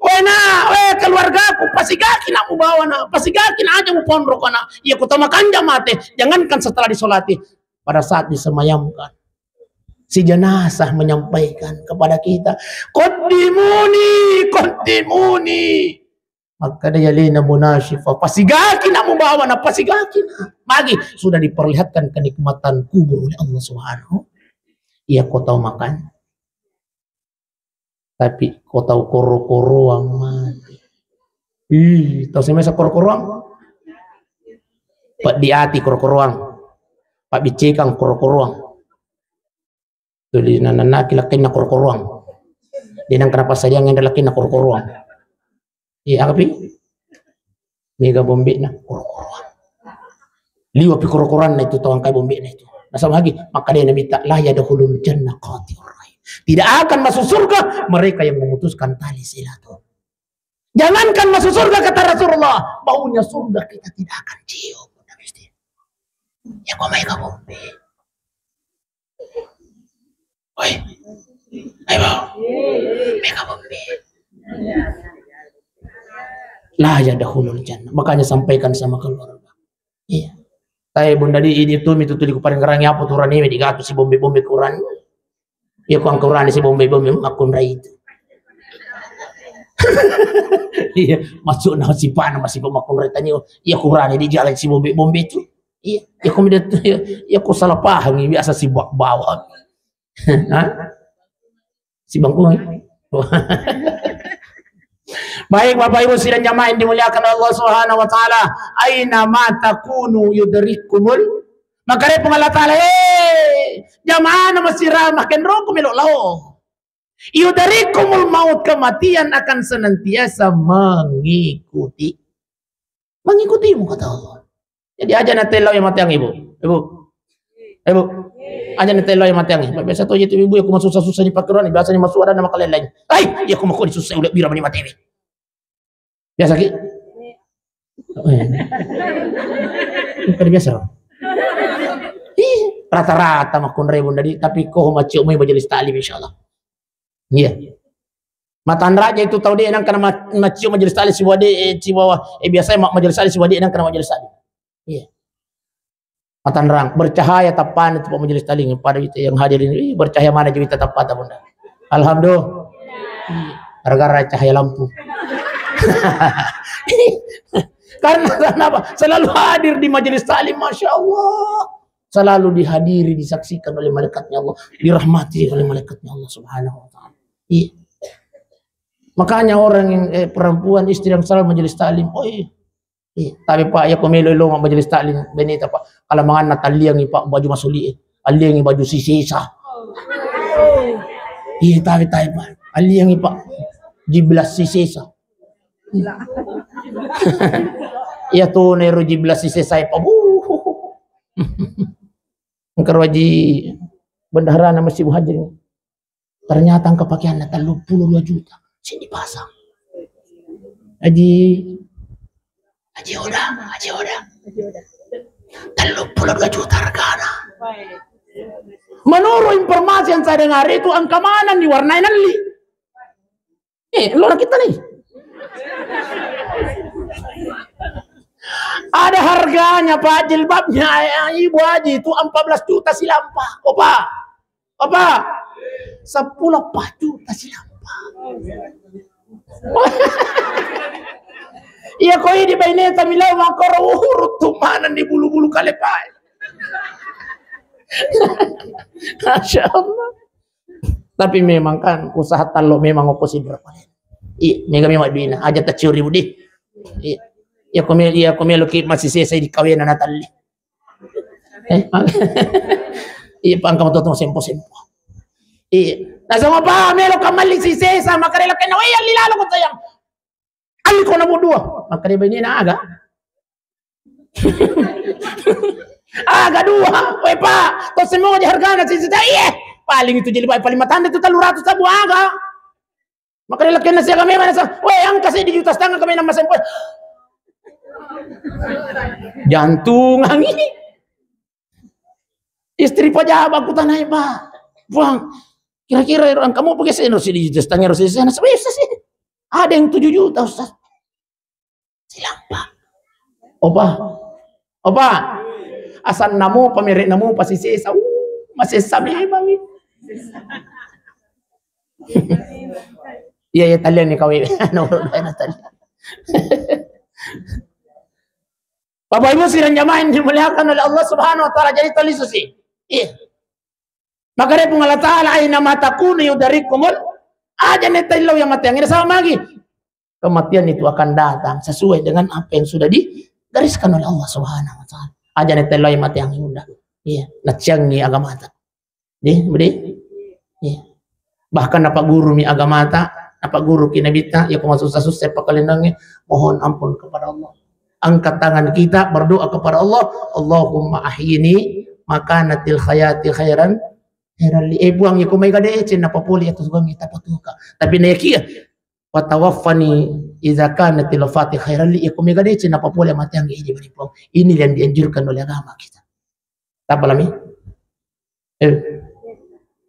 wena, we keluargaku, pasigaki nak mubawa nak, pasigaki nak aja muponroko nak. Iya ku tau makanja mate, jangankan setelah disolati, pada saat disemayamkan." Si jenazah menyampaikan kepada kita, "Qaddimuni, qaddimuni." Makkeda yalena munasyifa, "Pasigaki nak mubawa nak, pasigaki nak." Magi sudah diperlihatkan kenikmatan kubur oleh Allah Subhanahu. Iya ko tau makan. Tapi ko tau koro-koroang mate. Ih, tau semesa koro-koroang? Pak Diati koro-koroang. Pak Bicekang koro-koroang. Tuli nananaki lakkenna koro-koroang. De' nengka napassadiang enre lakkenna koro-koroang. Iya, aga pi? Mega bombe'na koro-koroang. Liwa pi koro-koroanna itu tau engkai bombe'na itu. Nasaba magi, makkedai Nabitta, "La yadkhulul jannah qati'ur rahim." Tidak akan masuk surga mereka yang memutuskan tali silaturahim. Jangankan masuk surga, kata Rasulullah, baunya surga kita tidak akan cium. Ya, kok main kabombe? Oi. Ayo, Bang. Mega bombe. La yadkhulul jannah. Makanya sampaikan sama keluarga. Iya. Tapi Bunda di, idi tu mitu tu di kuparengerangi apa tu urane digatu si bombe-bombe kurang. Iya, ku angka urane si bombe-bombe makkunrai itu. Iya, masuk na si pana masih makkunrai tanya. Iya, ku urane di jalan si bombe-bombe itu. Iya, iya, ku mida tu, iya, iya, ku salah paham, biasa si bak-, bawa. Hah? Si bangku, eh? Baik, Bapak Ibu sidang jamaah yang dimuliakan Allah Subhanahu wa Ta'ala, "Aina ma takunu yudrikumul." Maka dia Allah Ta'ala, "Eh, jamaah nama sirama kenroko melo lao. Yudrikumul maut, kematian akan senantiasa mengikuti." Mengikutimu, kata Allah. Jadi aja na tellau ya mateang, Ibu. Ibu. Ibu. Aja na tellau ya mateang. Biasa tu itu ibu ya, aku susah-susah di pakeran, biasanya masuk ada nama kalian lain. Hai, ya aku mau kau disusah udah bira mani mati. Biasa ki? Oh, iya. Bukan biasa. Ih, rata-rata makkunrai Bunda di, tapi kau macam majelis taklim insyaallah. Iya. Matanraja itu tau de' nengka na ma-, macium majelis taklim sibawa de', eh, sibawa, eh, biasanya ma-, majelis taklim sibawa de' nengka na majelis taklim. Iya. Matanrang, bercahaya tappana itu Pak majelis taklim pada kita yang hadir ini. Ih, bercahaya mana juta tappata, Bunda. Alhamdulillah. Iya. Gara-gara cahaya lampu. Karena kenapa? Selalu hadir di majelis taklim, Masya Allah. Selalu dihadiri, disaksikan oleh malaikatnya Allah, dirahmati oleh malaikatnya Allah Subhanahu wa Ta'ala. Iya. Makanya orang yang, eh, perempuan istri yang selalu majelis taklim, oh iya. Iya. Tapi Pak, ya ko melo lo majelis taklim, benita Pak. Kalau manganna talliangi Pak baju masuli, eh. Alliangi baju sisesa. Iya, tapi, tapi Pak. Alliangi Pak. Jiblas sisesa. Iya tu nero jiblas sisesa Pak. Engka ro Haji bendaharana Masjid Muhajirin. Ternyata engka pakaianna telluppulo dua juta. Sini pasang. Haji, Haji Oda, Haji Oda. Telluppulo dua juta hargana. Menurut informasi yang saya dengar itu engka maneng ni warnai nelli. Eh, lo kita nih. Ada harganya, Pak, jilbabnya, eh, Ibu Haji itu empat belas juta silampa. Opa. Opa. Sepuluh empat juta silampa. Iya, koi di baineta milau makoro urut tu mana di bulu-bulu kalepai. Masya Allah. Tapi memang kan usaha tallo memang okko sidra pale. Iya, mega memang duina. Aja taciuri budi. Iya. Iya, ko melo, iya, ko melo ki masih sesa di kawena na talli. Eh, iya, pangka moto sempo-sempo. Iya. Nah, sama pa melo kamalli si sesa, makarela kena, "Wei, alli lalo ko sayang." Alli ko nomor dua. Makkeda bainena, "Aga?" "Aga dua? Weh, Pak, to semua aja hargana sisa." "Iya, paling itu jadi paling matanda itu tellu ratus ribu aga." Makkeda lakkenna siaga memang nasa, "Weh, angka seddi juta setengah kami nama sempoe." Jantungangi. Istri pejabat kutanai, Pak. Puang, kira-kira ero engka mopa gese ero si digital, tang ero si sana sebisa sih. Ada yang tujuh juta, Ustaz. Silampa. Opa. Opa. Asal namu, pamerek namu, pasti sesa. Uh, masih sami memang. Iya, iya, talian nih, kawe. Nomor dua, talian. Bapak Ibu sidang jamaah yang dimuliakan oleh Allah Subhanahu wa Ta'ala, jadi toli susi. Iya. Maka dia Puang Allah Ta'ala, "Aina ma takunu yudarikumul." Aja neta illau yang mati angin sama lagi. Kematian itu akan datang sesuai dengan apa yang sudah digariskan oleh Allah Subhanahu wa Ta'ala. Aja neta illau yang mati angin udah. Iya, naciangi agamata. Deh, budi. Iya. Bahkan napaguru mi agamata, napaguru ki nabita, ya kuma susah-susah pakalenange, mohon ampun kepada Allah. Angkat tangan kita berdoa kepada Allah, Allahumma ahyini makanatil hayati khairan khairan li. Eh, Puang, ya kuma iga deceng napapole ya tusugang kita patuka. Tapi na yakia, wa tawaffani idza kanatil wafati khairan li, ya kuma iga deceng napapole mati angge iji bari Puang. Ini yang dianjurkan oleh agama kita. Tapalami? Eh.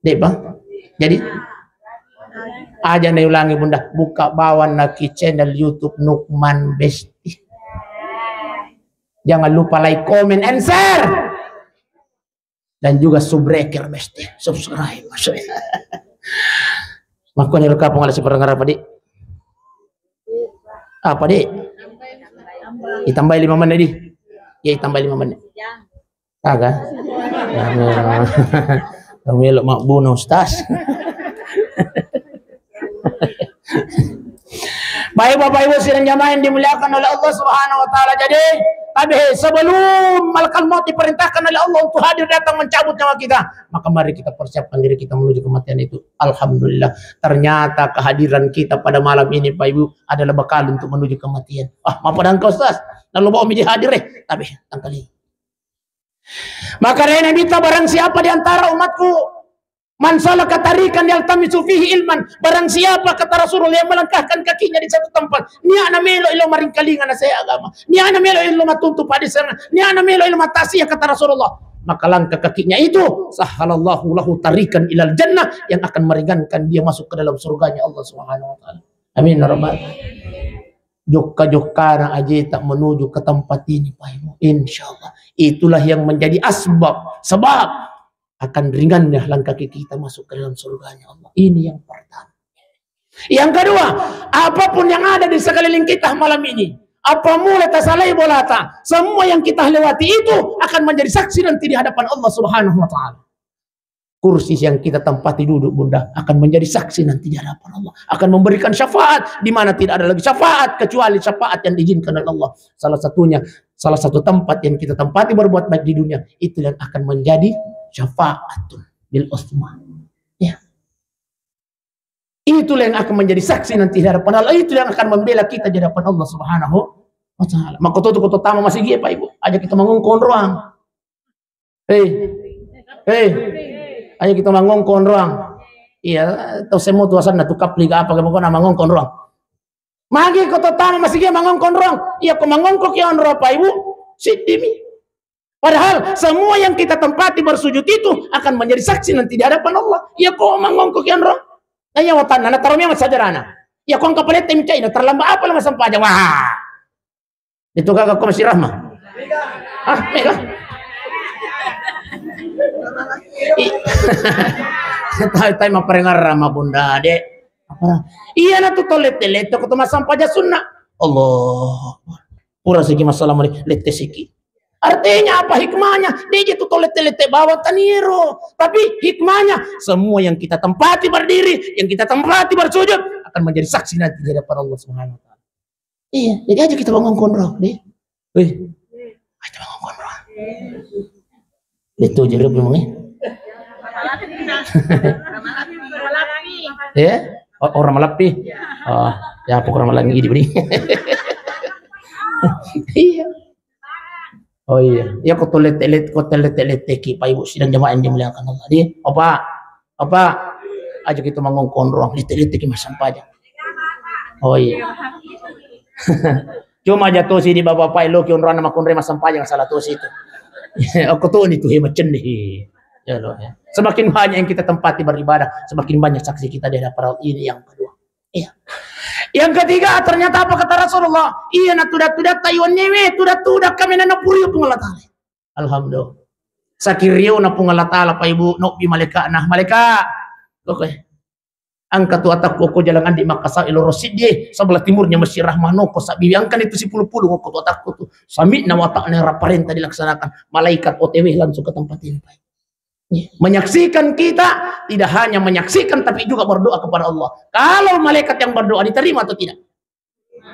Deh, Bang. Jadi aja na ulangi Bunda, buka bawang naki channel YouTube Nukman Besti. Jangan lupa like, comment, and share. Dan juga subscribe, Besti. Subscribe. Maksudnya. Makanya rekap pengalasi pendengar apa, Dik? Apa, Dik? Ditambahi lima menit, Dik. Ya, ditambahi lima menit. Aga? Kamu, kamu elok mak bunuh, Ustaz. Baik, Bapak Ibu sidang jamaah yang dimuliakan oleh Allah Subhanahu wa Ta'ala. Jadi, tapi sebelum malakal maut diperintahkan oleh Allah untuk hadir datang mencabut nyawa kita, maka mari kita persiapkan diri kita menuju kematian itu. Alhamdulillah, ternyata kehadiran kita pada malam ini, Pak Ibu, adalah bekal untuk menuju kematian. Ah, mapadang kau, Ustaz? Lalu bawa miji hadir, eh? Tapi, tangkali. Maka dari Nabi ta, barang siapa di antara umatku, man salaka tariqan yaltamisu fihi ilman, barang siapa, kata Rasulullah, yang melangkahkan kakinya di satu tempat, niatna melo ilo maringkalinga na saya agama, niatna melo ilo matuntu pada sana, niatna melo ilo matasiah, kata Rasulullah, maka langkah kakinya itu, sahhalallahu lahu tariqan ilal jannah, yang akan meringankan dia masuk ke dalam surganya Allah Subhanahu wa Ta'ala. Amin ya rabbal. Jokka-jokkana ajeta menuju ke tempat ini, Pak Ibu. Insya Allah. Itulah yang menjadi asbab, sebab akan ringannya langkah kita masuk ke dalam surganya Allah. Ini yang pertama. Yang kedua, apapun yang ada di sekeliling kita malam ini, apa mulai tasalai bolata, semua yang kita lewati itu akan menjadi saksi nanti di hadapan Allah Subhanahu wa Ta'ala. Kursi yang kita tempati duduk, Bunda, akan menjadi saksi nanti di hadapan Allah. Akan memberikan syafaat di mana tidak ada lagi syafaat kecuali syafaat yang diizinkan oleh Allah. Salah satunya, salah satu tempat yang kita tempati berbuat baik di dunia, itu yang akan menjadi syafaatun bil utsma. Ya. Itulah yang akan menjadi saksi nanti di hadapan Allah. Itu yang akan membela kita di hadapan Allah Subhanahu wa Ta'ala. Maka tu, tu, tu, tama masigi, Pak Ibu. Aja kita mangongkong roang. Hei. Hei. Ayo kita mangongkong roang. Iya, tau semua tu asanna tu kapli ga apa, pokokna mangongkong roang. Magi ko to tama masigi mangongkong roang. Iya, ko mangongkong ki onro, Pak Ibu, siddimi. Padahal semua yang kita tempati bersujud itu akan menjadi saksi nanti di hadapan Allah. Iya, ko mangongkong ki onro. Nah, iya, watanna, na taro memang sajarana. Iya, ko engka palette mencai, na terlambat apa lama sampajang. Wah. Itu kagak ko masih Rahma. Ah, mega. I-, tai, tai maparengar Rahma, Bunda, Dek. Apa? Iya, na tu tolette-lette ko to massampaja sunna. Allah. Pura siki masalah mani, lette siki. Artinya apa hikmahnya? Dia itu tolette-lette bawang taniero. Tapi hikmahnya, semua yang kita tempati berdiri, yang kita tempati bersujud, akan menjadi saksi nanti di hadapan Allah Subhanahu wa Ta'ala. Iya, jadi aja kita bangun konro, deh. Wih, aja bangun konro. Itu jadi apa memangnya? Ya? O-, orang Malapi. Oh, ya, pokoknya malang ini beri. Iya. Oh iya, iya, ko tolette-lette, ko tolette-lette ki, Pak Ibu sidang jamaah yang dimuliakan Allah. Di, Opa, Opa, aja kita mangongkong roang, lette-lette ki massampaja. Oh iya. Cuma aja tosi di bapak-bapak lo ki onrona makunre masempajang salah tosi itu. Aku tuh nih tuh hemat cennih. Ya lo ya. Semakin banyak yang kita tempati beribadah, semakin banyak saksi kita di hadapan Allah. Ini yang kedua. Iya. Yang ketiga, ternyata apa kata Rasulullah? Iya, na tuda-tuda tayuan nyewe, tuda-tuda kami nana puriu Puang Allah Ta'ala. Alhamdulillah. Sakiriu na Puang Allah Ta'ala, Pak Ibu, nobbi malaikatna. Malaikat. Oke. Angka tu atakku ko jalan andi Makassar ilo Rosidie, sebelah timurnya Masjid Rahmah no ko sabiwi angka itu sipulu-pulu ko tu atakku tu. Sami na watakna raparenta dilaksanakan. Malaikat O T W langsung ke tempat ini, Pak. Menyaksikan kita, tidak hanya menyaksikan tapi juga berdoa kepada Allah. Kalau malaikat yang berdoa diterima atau tidak?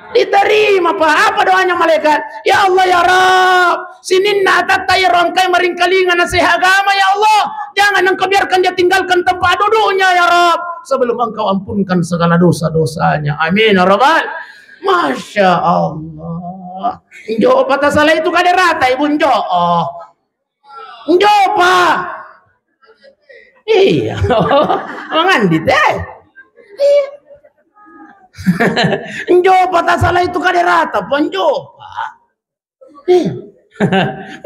Diterima, Pak. Apa doanya malaikat? Ya Allah, ya Rabb, sininna atatta iyaro engkae maringkalinga naseha agama, ya Allah. Jangan engkau biarkan dia tinggalkan tempat duduknya, ya Rabb. Sebelum engkau ampunkan segala dosa-dosanya. Amin, ya Rabbal. Masya Allah. Njo patah salah itu kada rata, Ibu, njo. Oh. Njopa. Iya. Mangandi teh. Iya. Njopa tak salah itu kada rata, Pak, njopa. Iya.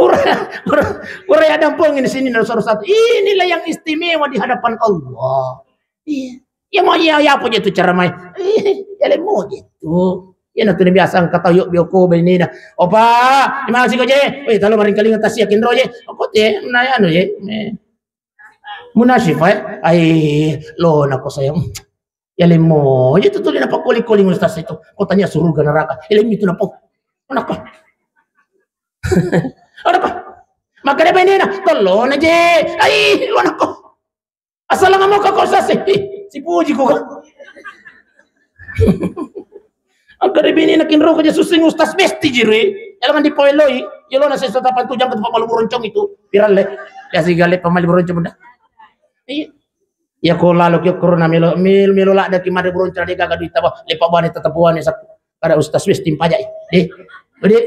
Ura, ura, ura ya dampengin sini nomor satu. Inilah yang istimewa di hadapan Allah. Iya. Ya mau iya, ya apa itu cara mai? Iya, lemo itu. Ya na tu biasa engka tau yo bioko benina. Opa, imang siko je. Weh, talo maringkalinga tasi yakin ro je. Opo te, na anu je. Eh. Munasifah, eh? Ai, lo nako sayang. Ya lemo, ya tu tuli napa koli-koli ustaz itu. Ko tanya surga neraka. Ya lemo itu napa? Napa? Napa? Maka dia benina, tolong aja. Ai, lo nako. Asal nggak mau kau sase. Ih, si puji ko kan. Angka de bini nakin roko je susing Ustaz Besti jiri. Jalan di poeloi. Jelo nasi satapan tu jangka tempat malu buroncong itu. Viral le. Ya si gale pamali buroncong bunda. Iya. Ya ko lalo ki corona melo mil melo lada ki mare buroncong de gaga duit apa. Lepa bane tetap bane sak. Kada Ustaz Besti pajak. De. Ode.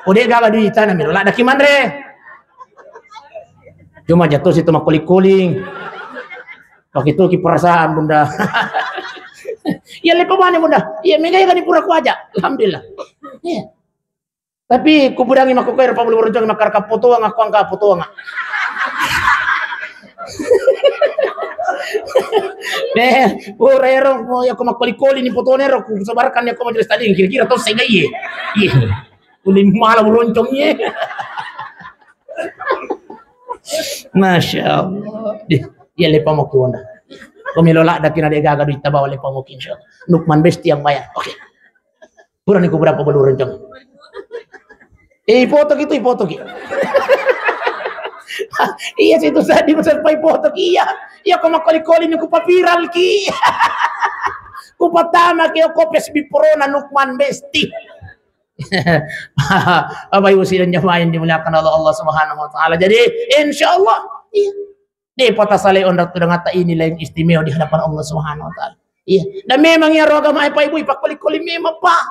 Ode gaga duit tanah melo lada ki manre. Cuma jatuh situ makkuling-kuling. Waktu itu ki perasaan bunda. Iya lepa bane bunda. Iya mega ya kan pura kuaja. Alhamdulillah. Iya. Tapi kubudangi makko koe rupa bulu burung makkaraka potoang aku angka potoang. Deh, pura ero mo ya ko makkoli-koli ni potone ro ku sebarkan ya ko majelis taklim kira-kira tau sega iye. Iya. Uli mala buroncong iye. Masya Allah. Deh, iya lepa mo ki wonda. Ko melo lada kina de gaga duit tabawa lepa mo ki insyaallah. Lukman Besti yang bayar. Oke. Purani ku berapa bulu rencong. Eh, ipotoki tu, ipotoki. Iya situ sadi masa pai ipotoki iya. Iya ko makkoli-koli ni ku paviral ki. Ku pertama ki ko Facebook pro na Lukman Besti. Bapak Ibu sidang jamaah yang dimuliakan oleh Allah Subhanahu wa taala. Jadi, insyaallah, iya. Depa tasale onrang tu dangata ini lain istimewa di hadapan Allah Subhanahu wa taala. Iya. Dan memang ya roga mai Pak Ibu, pakkoli-koli memang Pak.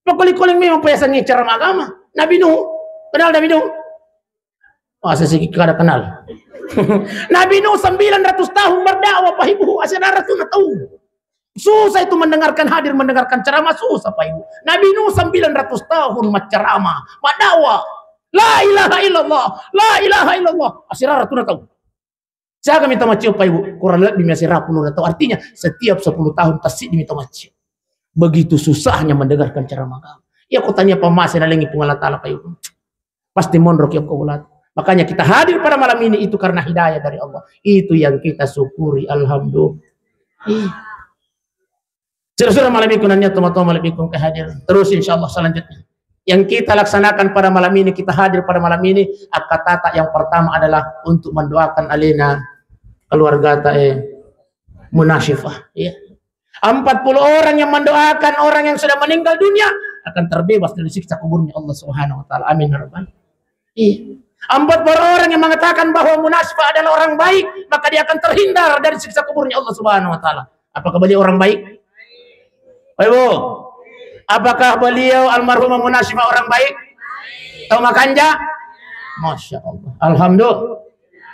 Pakkoli-koli memang Pak ya sangi cara agama. Nabi Nuh, kenal Nabi Nuh? Wah, saya sedikit kada kenal. Nabi Nuh sembilan ratus tahun berdakwah Pak Ibu, asal darah tu na tahu. Susah itu mendengarkan hadir mendengarkan ceramah susah Pak Ibu. Nabi Nuh sembilan ratus tahun macceramah, madawa. La ilaha illallah, la ilaha illallah. Asirara tu na tahu. Siaga minta maccio Pak Ibu? Kurang lebih masih rapulu na tahu. Artinya setiap sepuluh tahun tasik diminta maccio. Begitu susahnya mendengarkan ceramah agama. Ya kau tanya pamase nalengi Puang Allah Taala Pak Ibu. Pasti monro ki okko ulata. Makanya kita hadir pada malam ini itu karena hidayah dari Allah. Itu yang kita syukuri. Alhamdulillah. Ih. Sira-sira malam ikut nanya teman-teman malam ikut ke hadir. Terus insyaallah selanjutnya. Yang kita laksanakan pada malam ini, kita hadir pada malam ini, akatata yang pertama adalah untuk mendoakan alena keluarga ta eh, munasifah. Ya. Empat puluh orang yang mendoakan orang yang sudah meninggal dunia akan terbebas dari siksa kuburnya Allah Subhanahu wa taala. Amin ya rabbal. Iya. Empat puluh orang yang mengatakan bahwa munasifah adalah orang baik, maka dia akan terhindar dari siksa kuburnya Allah Subhanahu wa taala. Apakah beliau orang baik? Pak Ibu, apakah beliau almarhumah munasifah orang baik? Tahu makanja? Masya Allah. Alhamdulillah.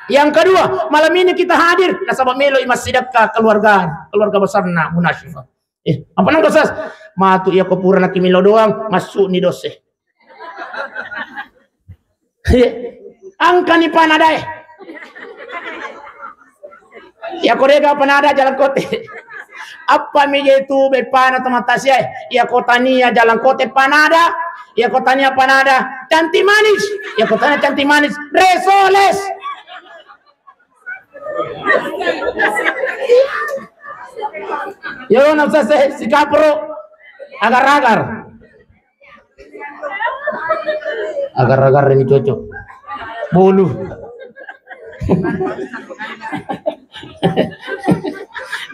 Yang kedua, malam ini kita hadir nasaba melo i massidekka keluarga, keluarga besarna munasifah. Eh, apa nang Ustaz? Matu iya ko pura naki melo doang, massu'ni dose. Iya. Angkani panadae. Iya ko dega panada jalangkote. Apa mi je tu be pana tomatasia? Iya ko tania jalangkote panada. Iya ko tania panada cantik manis. Iya ko tania cantik manis resoles. Yo nafsa se sikapro agar-agar. Agar-agar ini cocok. Bolu.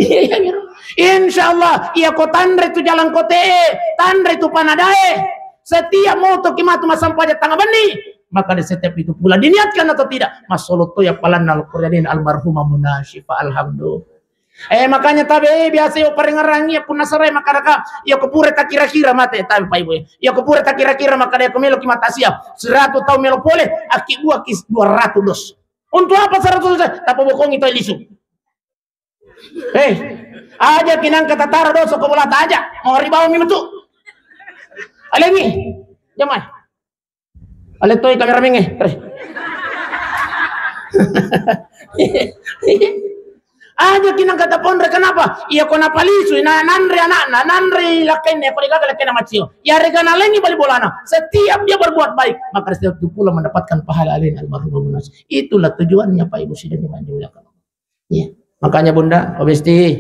Iya, iya, iya. Insya Allah, iya ko tanre tu jalangkote, tanre tu panadae. Setiap mau toki matu masampaja tanga benni, maka di setiap itu pula diniatkan atau tidak, masolotto ya palanna almarhumah Munasyifa. Alhamdulillah. Eh, makanya tabe, eh, biasa yo parengerangi ya punna sarai makaraka, ya ko pura takira-kira mate tabe Pak Ibu. Ya ko pura takira-kira maka dia ko melo ki matasia. Seratus tahun melo pole, aki buah kis dua ratus dos. Untuk apa seratus dos? Tapi bokongi to lisu. Eh, aja kinang kata taro doso ko bola taja. Mau ribawa mi metu. Alengi. Jamai. Alettoi kameramen e. Aja kinang kata ponre, kenapa? Iya ko napalisui na nanre anakna, nanre lakkainna, ko degaga lakkainna macio. Yarega nalengi bali bolana. Setiap dia berbuat baik, maka setiap itu pula mendapatkan pahala alena almarhum Munas. Itulah tujuannya Pak Ibu sidang yang dimuliakan Allah. Iya. Makanya Bunda, oh Besti,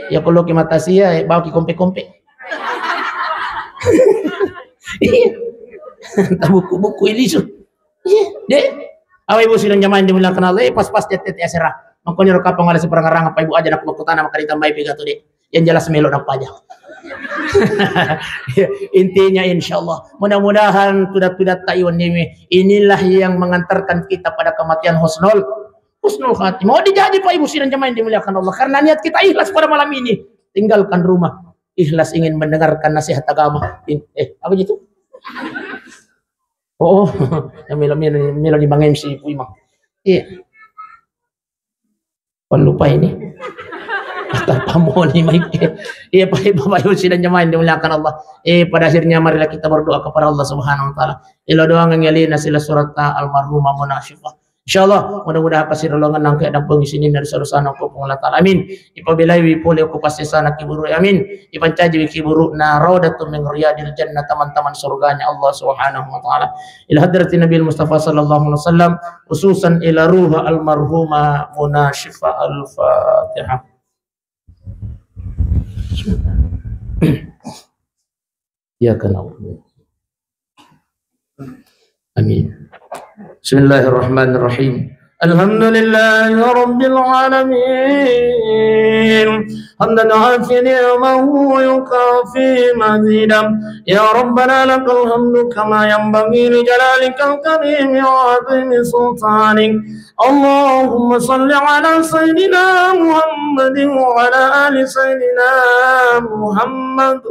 ya kalau ki matasia, eh, bawa ki kompe-kompe. Iya. Tabuku-buku ilisu. Iya, deh. Awa Ibu sidang jamaah yang dimuliakan Allah, eh, pas-pas jette asera. Makanya ro kapang ada seperang-arang apa Ibu aja nak makutana maka ditambahi piga tu deh. Yang jelas melo napa aja. Intinya insya Allah, mudah-mudahan tudat-tudat tak iwan demi inilah yang mengantarkan kita pada kematian husnul Husnul khatimah. Oh, dijaji Pak Ibu sidang jamaah yang dimuliakan Allah. Karena niat kita ikhlas pada malam ini, tinggalkan rumah. Ikhlas ingin mendengarkan nasihat agama. In- eh, apa gitu? Oh, yang milo milo milo di Bang M C Ibu Imam. Iya. Kok lupa ini? Terpamoni Mike. Iya, Pak Ibu, Bapak Ibu sidang jamaah yang dimuliakan Allah. Eh, pada akhirnya marilah kita berdoa kepada Allah Subhanahu wa Ta'ala. Ilo doang yang yalina sila surat almarhumah Munasyifa. Insyaallah, mudah-mudahan kasirolongan nangka dampeng isini dari sarusana ko Puang Allah Ta'ala. Amin. Ipabelaiwi pole ko passesana kiburu. Amin. Ipancajiwi kiburuna raudatun min riyadil jannah, taman-taman surganya Allah Subhanahu wa Ta'ala. Ila hadratin Nabil Mustafa sallallahu alaihi wasallam, khususan ila ruha almarhumah Munasyifa. Al-Fatihah. Iyyaka na'budu. Amin. Bismillahirrahmanirrahim. Alhamdulillahi rabbil alamin. Hamdan yuwafi ni'amahu wa yukafi mazidah. Ya Rabbana lakal hamdu kama yanbaghi li jalalikal karimi wa azimi sultanik. Allahumma salli ala sayyidina Muhammadin wa ala ali sayyidina Muhammad.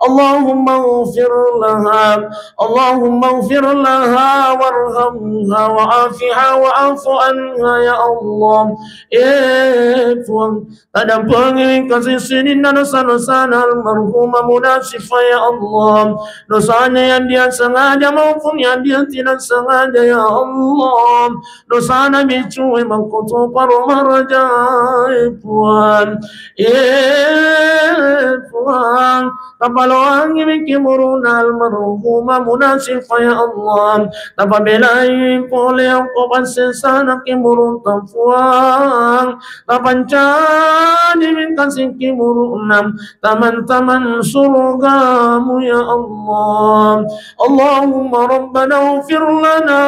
Allahumma ighfir laha. Allahumma ighfir laha warhamha wa'afiha wa'fu anha ya Allah. Eh, Puang, tadampengi kasih sininna dosa-dosana almarhumah Munasyifa ya Allah. Dosanya yang dia sengaja maupun yang dia tidak sengaja ya Allah. Dosana bicue makkoto paro marajai Puang. Eh, Puang, tapaloangi miki muruna almarhumah Munasyifa ya Allah. Tapabelai pole okko passesana ki murunta Puang. Tapancani mika siki muruna taman-taman surgamu ya Allah. Allahumma rabbana ighfir lana.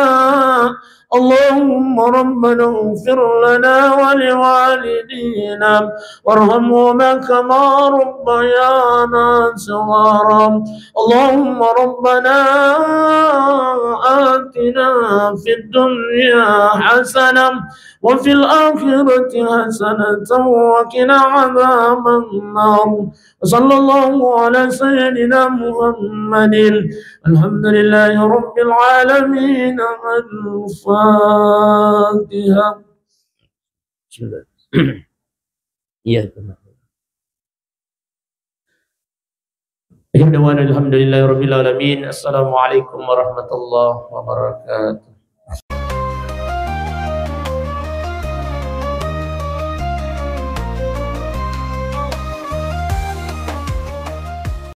Allahumma rabbana ighfir lana wa liwalidina warhamhuma kama rabbayana shighara. Allahumma rabbana atina fid dunya hasanah wa fil akhirati hasanatan wa qina adzaban nar. Wa sallallahu ala sayyidina Muhammadin. Alhamdulillahi rabbil alamin. Al-Fatihah. Bismillah. Iya, benar. Akhir da'wana alhamdulillahi rabbil alamin. Assalamualaikum warahmatullahi wabarakatuh.